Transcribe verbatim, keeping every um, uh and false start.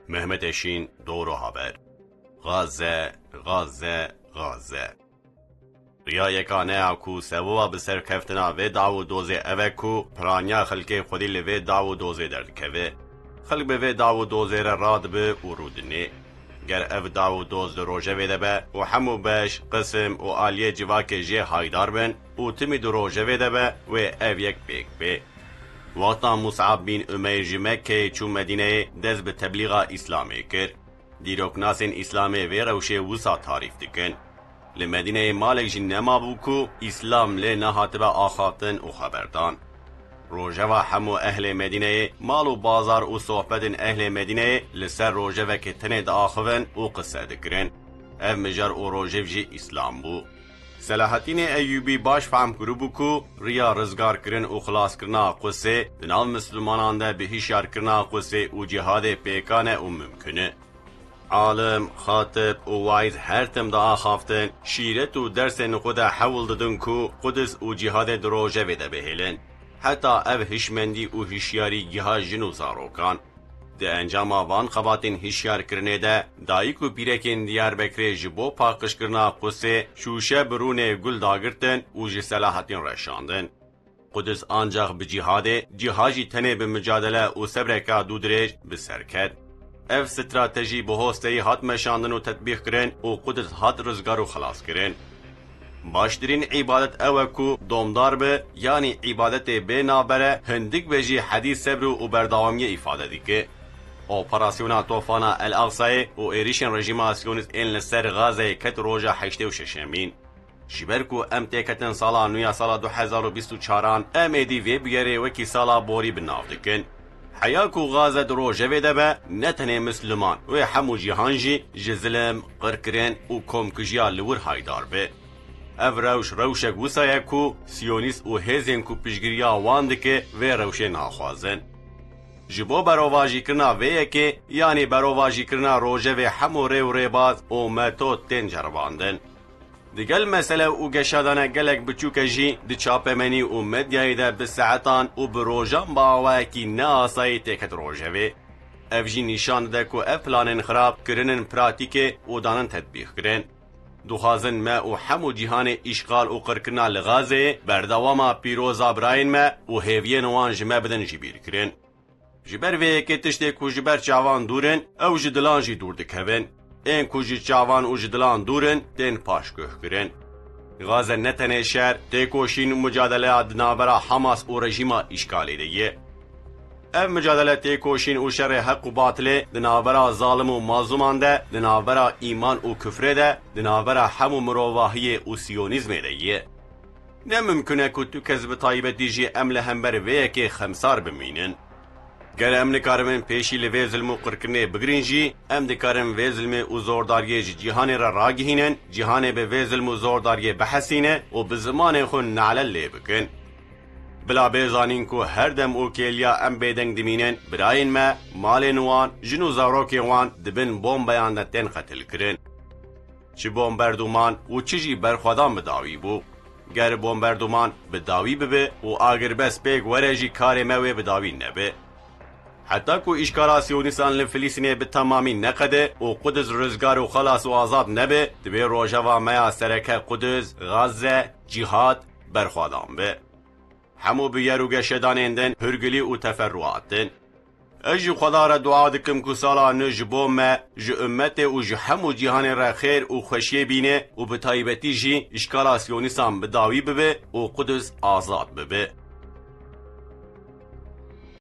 Mehmet Eşîn, Doğru Haber. Gaze, Gaze, Gaze. Riya yekane ya ku sebeba bi serkeftina vê daw û dozê ev e ku piraniya xelkê xwedî li vê daw û dozê derdikeve. Xelk bi vê daw û dozê re radibe û rûdinê. Ger ev daw û doz di rojevê de be û hemû beş, qisim û aliyê civakê jê haydar bin û timî di rojevê de be, wê ev yek pêk bê. Wexta Mus'ab bin Umeyr ji Mekkeyê çû Medîneyê, dest bi teblîxa Îslamê kir. Dîroknasên Îslamê vê rewşê wisa tarîf dikin. Li Medîneyê malek jî nemabû ku Îslam lê nehatibe axaftin û xeberdan. Rojeva hemû ehlê Medîneyê, mal û bazar û sohbetên ehlê Medîneyê li ser rojevekê tenê diaxivin û qise dikirin. Ev mijar û rojev jî Îslam bû. Selahattînê Eyûbî baş fehm kiribû ku riya rizgarkirin û xilaskirina Qusê di nav Mislimanan de bi hişyarkirina Qusê û cîhadê pêkan e û mimkun e. Alim, xatib û waiz her tim diaxaftin, şîret û dersên xwe de hewl didin ku Qudis û cîhadê di rojevê de bihêlin. Heta ev hişmendî û hişyarî giha jin û zarokan. Di encama van xebatên hişyarkirinê de, dayik û pîrekên Diyarbekirê ji bo paqijkirina Qusê şûşe bi rûnê gul dagirtin û ji Selahattîn re şandin. Qudis ancax bi cîhadê, cîha jî tenê bi micadele û sebreka dûdirêj bi ser ket. Ev stratejî bi hosteyî hat meşandin û tetbîqkirin û Qudis hat rizgar û xelaskirin. Baştirîn îbadet ew e ku domdar be, yanî îbadetê bê navbere, hindik be jî hedî sebr û berdewamiyê îfade dike. Operasyona Tofana El Aqsayê û êrişên rejîma Siyonîst ên li ser Gazeyê ket roja heştê û şeşemîn. Ji ber ku em têketin sala nû ya sala du hezar û bîst û çaran, em êdî vê bûyerê wekî sala borî bi nav dikin. Heya ku Gaze di rojevê de be, ne tenê Misliman, wê hemû cîhan jî ji zilim, qirkirin û komkujiya li wir haydar be. Ev rewş rewşek wisa ye ku Siyonîst û hêzên ku piştgiriya wan dike, vê rewşê naxwazin. Ji bo berovajîkirina vê yekê, yanî berovajîkirina rojevê, hemû rê û rêbaz û metod tên ceribandin. Digel mesele û geşadane gelek biçûk e jî di çapemenî û medyayê de bi saetan û bi rojan bi awayekî neasayî têket rojevê. Ev jî nîşan dide ku ev planên xirab kirinin pratîkê û danin tetbîqkirin. Dixwazin me û hemû cîhanê îşxal û qirkirina li Gazeyê berdewama pîroza birayên me û hêviyên wan ji me bidin jibîrkirin. Ji ber vê yekê tiştê ku ji ber çavan dûr in, ew ji dilan jî dûr dikevin. Ên ku ji çavan û ji dilan dûr in, tên paşguhkirin. Gaze ne tenê şer, têkoşîn û micadeleya di navbera Hamas û rejîma îşkalê de ye. Ev micadele têkoşîn û şerê heq û batilê di navbera zalim û mazlûman de, di navbera îman û kufrê de, di navbera hemû mirovahiyê û siyonîzmê de ye. Ne mimkun e ku tu kes bi taybetî jî em li hember vê yekê xemsar bimînin. Ger em nikaribin pêşî li vê zilm û qirkirinê bigirin jî, em dikarin vê zilmê û zordariyê ji cîhanê re ragihînin, cîhanê bi vê zilm û zordariyê bihesîne û bi zimanê xwe nale lê bikin. Bila bê zanîn ku her dem û kêliya em bêdeng dimînin, birayên me, malên wan, jin û zarokên wan di bin bombeyan de tên qetilkirin. Çi bomberdûman û çi jî berxwedan bi dawî bû. Ger bomberdûman bi dawî bibe û agirbest pêk were jî, karê me wê bi dawî nebe. Heta ku îşkala siyonîstan li Filîstînê bi temamî neqede û Qudis rizgar û xelas û azad nebe, divê rojeva me ya sereke Qudis, Gaze, cîhad, berxwedan be. Hemû bûyer û geşedanên din hûrgilî û teferruat in. Ez ji Xweda re dua dikim ku sala nû ji bo me, ji ummetê û ji hemû cîhanê re xêr û xweşiyê bîne û bi taybetî jî îşkala siyonîstan bi dawî bibe û Qudis azad bibe.